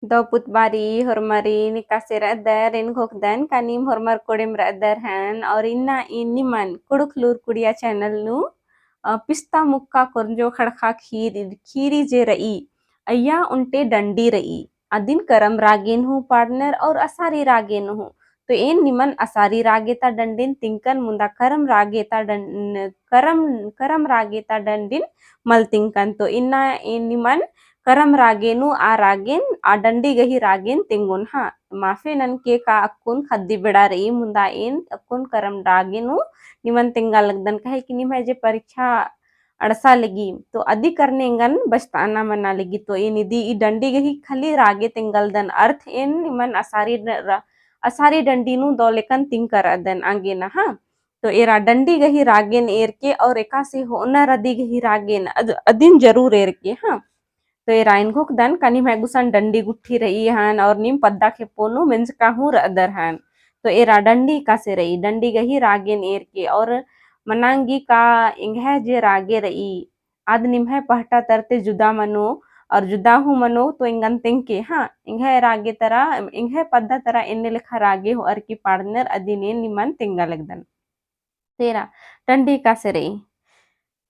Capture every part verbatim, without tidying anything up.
दव पुत बारी होरमारिन एकासे रअदर, एन घोखदन का नीम होरमर कोड़ेम रअदर हन, और इन्ना एन निमन कुँड़ुख़ लूर कुड़िया channel नू, अ, पिस्ता मुक्का कोरंजो खड़खा खीर, खीरी जे रई, अइय्या ओन्टे डंडी रई। अदिन करम रागेन हूँ पाड़नर और असारी रागेन हूँ। तो एन निमन असारी रागे ता डंडिन तिंकन मुन्दा करम रागे ता डं-, करम, करम रागे ता डंडिन मल तिंकन। तो इन्ना एन निमन करम रागे नू आ रागेन, आ डंडी गही रागेन तिंगोन। हाँ, माफे ननके का अक्कुन ख़द्दी बेड़ा रई, मुन्दा एन अक्कुन करम रागे नू निमन तिंगा लगदन, काहे कि निम्है जे परीक्षा अंड़सा लगी, तो अदी करने एंगन बचताना मना लगी। तो एन इदी ई डंडी गही खली रागे तिंगलदन, अर्थ एन निमन असारी ड-, र-, असारी डंडी नू दव लेकन तिंकर अदन आगे ना, हाँ। तो एरा डंडी गही रागेन एरके और एकासे होअनर अदी गही रागेन अद-, अदिन जरूर एरके, हाँ। तो एरा एन घोखदन का निम्है गुसन डंडी गुट्ठी रई हन और नीम पद्दा खेप्पो नू मेंजका हूँ रअदर हन। तो एरा डंडी एकासे रई, डंडी गही रागेन एरके और मनांगी का एंग्है जे रागे रई, आद निम्है पहटा तरते जुदा मनो और जुदा हूँ मनो, तो एंगन तेंगके, हाँ, एंग्है रागे तरा, एंग्है पद्दा तरा एन्ने लेखा रागे होअर की पाड़नर अदिन एन निमन तेंगा लगदन। तेरा डंडी एकासे रई।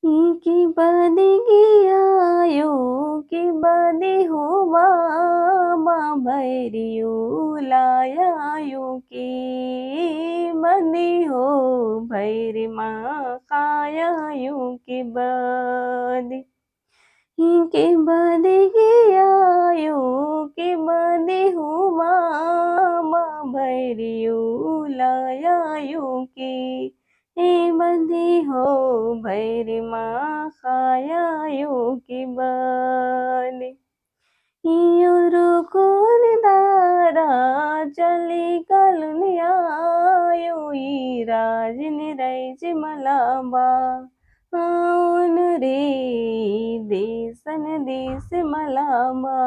ई की बदी गे आयो, की बदी हो मामा भैरियो लाया यो की बदी हो भैरी माँ खाया यो की बदी। ई के बदी गे आयो, के बदी हो मामा भैरियो लाया यो के, ए बदी हो भैरी माँ खाया यो के बदी। इयो रुकुन दारा चली कलुन आयो, ई राजन रैज मलाबा। आउन रे देसन देस मलाबा।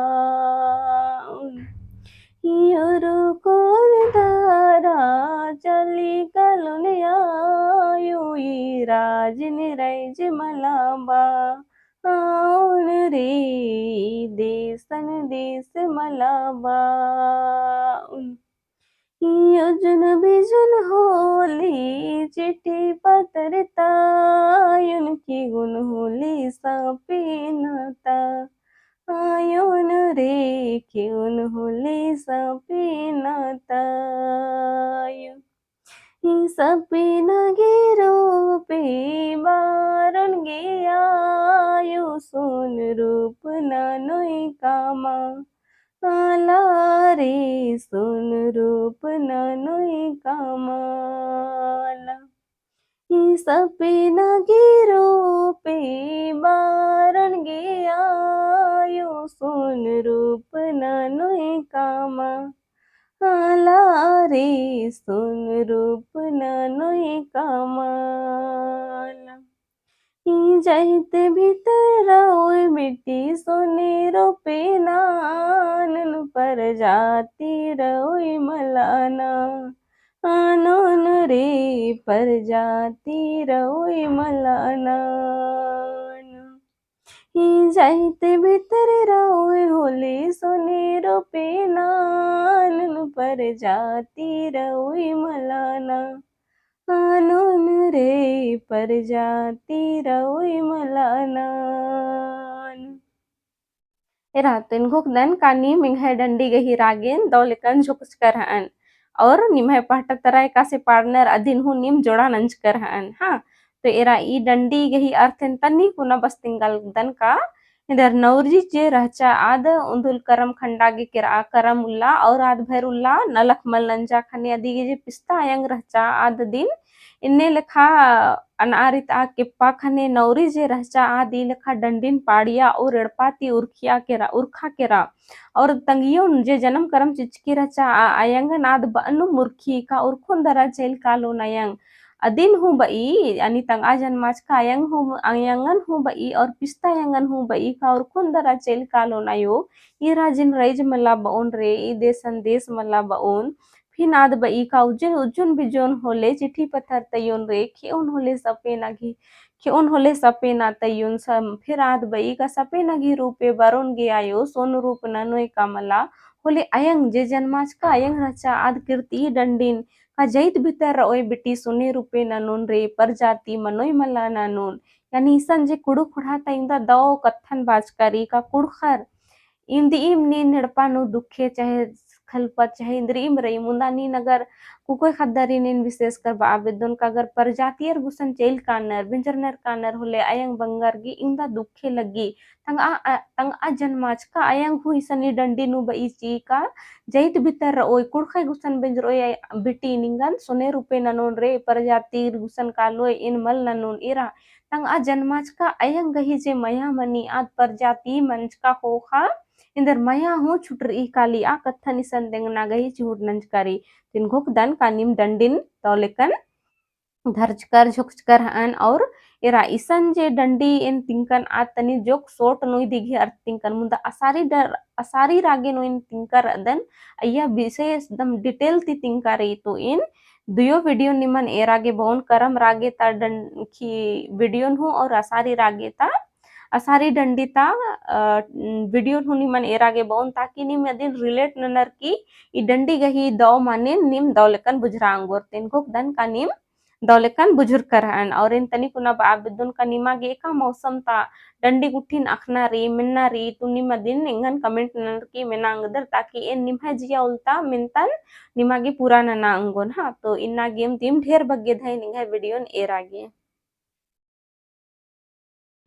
इयो रुकुन दारा चली कलुन आयो, ई राजन रैज मलाबा। आउन रे देसन देस मलाबा। उन इयो जुन बिजुन होली चिट्ठी पत्र तायुन, किगुन होली सपिना ता आयोन रे, किगुन होली सपिना तायुन। ई सपिना गे रूपे बारन गे आयो, सोन रूप ननोई कामा। आला रे सोन रूप ननोई कामाला। ई सपिना गे रूपे बारन गे आयो, सोन रूप ननोई कामा। आला रे सोन रूप ननोई कामाला। ई जाइत भीतर रओय बेटी सोने रूपे नानन, परजाती रओय मलाना। आनोन रे परजाती रओय मलाना। ई जाइत भीतर रओय होले सोने रूपे नानन, परजाती रओय मलाना। आनोन रे परजाती रओय मलाना। एरा तो एन घोखदन का नीम एंग्है डंडी गही रागेन दव लेकन झोकचकर हअन। और निम्है पहटा तरा एकासे पाड़नर अदिन हूँ नीम जोड़ा नंजकर हअन। हाँ, तो एरा ई डंडी गही अर्थेन तनी कुना बस तिंगा लगदन का एन्देर नौरी जे रहचा आद उन्दुल करम खंडा गे केरा करम उल्ला और आद भैर उल्ला नलख मल नंजा ख़ने अदी गे जे पिस्ता अयंग रहचा आद दिन इन्ने लेखा अनआरित आ केप्पा ख़ने नौरी जे रहचा आद ई लेखा डंडिन पाड़िया और एड़पा ती उरखिया केरा, उरखा केरा। और तंगियोन जे जनम करम चिचकी रहचा आ अयंगन आद बअनु मुरखी का उरखुन दरा चेल कालोन अयंग। अदिन हूँ बई, यानी तंगआ जनमाचका अयंग हूँ, अयंगन हूँ बई और पिस्ता अयंगन हूँ बई का उरखुन दरा चेल कालोन अयो, ई राजिन रैज मला बओन रे, ई देसन देस मला बओन। फिन आद बई का उज्जुन, उज्जुन बिज्जुन होले चिट्ठी पत्थर तइयोन रे, खेओन होले सपेना गही, खेओन होले सपेना तइयोन सम, फिर आद बई का सपेना गही रूपे बरोन गे आयो, सोन रूप ननोय का मला, होले अयंग जे जनमाचका अयंग रहचा आद किर्ती डंडिन का जइत भितर रओय बिटी सोने रूपे ननोन रे परजाती मनोय मला ननोन। यानी इसन जे कुँड़ुख़ ख़ोंड़हा ता इवंदा दव कत्थन बाचका रई का कुँड़ुख़र इवंदिम नीन एड़पा नू दुखे चाहे खलपत चाहे इन्द्रिम रई मुन्दा नीन अगर कुकोय ख़द्दारिन नीन विशेष कर बआ बेद्दोन का अगर परजातियर गुसन चइल कानर, बेंजरनर कानर होले अयंग बंगर गे इवंदा दुखे लग्गी। तंगआ, अ, तंगआ जनमाचका अयंग हूँ इसन ई डंडी नू बई चिका जइत भितर रओय कुँड़ुख़य गुसन बेंजरओय बिटी निंगन सोने रूपे ननोन रे परजातिर गुसन कालोय एन मल ननोन एरा। तंगआ जनमाचका अयंग गही जे मया मनी आद परजाति मंजका ख़ोख़ा एन्देर मया हूँ छुटरई काली आ कत्थन इसन तेंगना गही चिहुट नंजका रई। तिन घोखदन का नीम डंडिन दव लेकन धरचकर झोंकचकर हअन और एरा इसन जे डंडी एन तिंकन आद तनी जोक सोट नोई दिघे अर्थ तिंकन मुन्दा असारी डर-, असारी रागे नू एन तिंकर अदन अइया विषय एकदम detail ती तिंका रई तो एन दुयो video निमन एरा गे बओन करम रागे ता डं-, खी video नू हूँ और असारी रागे ता असारी डंडी ता, अ, video नू हूँ निमन एरा गे बओन ताकि नीम अदिन relate ननर की ई डंडी गही दव मानिन नीम दव लेकन बुझुरा ओंगोर। तेन घोखदन का नीम दव लेकन बुझुरकर हअन। और एन तनी कुना बआ बेद्दोन का निमा गे एका मौसम ता डंडी गुट्ठिन अख़ना रई, मेन्ना रई, तो नीम अदिन एंगन comment ननर की मेना ओंगदर ताकि एन निम्है जिया उल्ला मेन्तन निमा गे पूरा नना ओंगोन। हाँ, तो इन्ना गे एम दिम ढेर बग्गे धइन एंग्है video न एरा गे।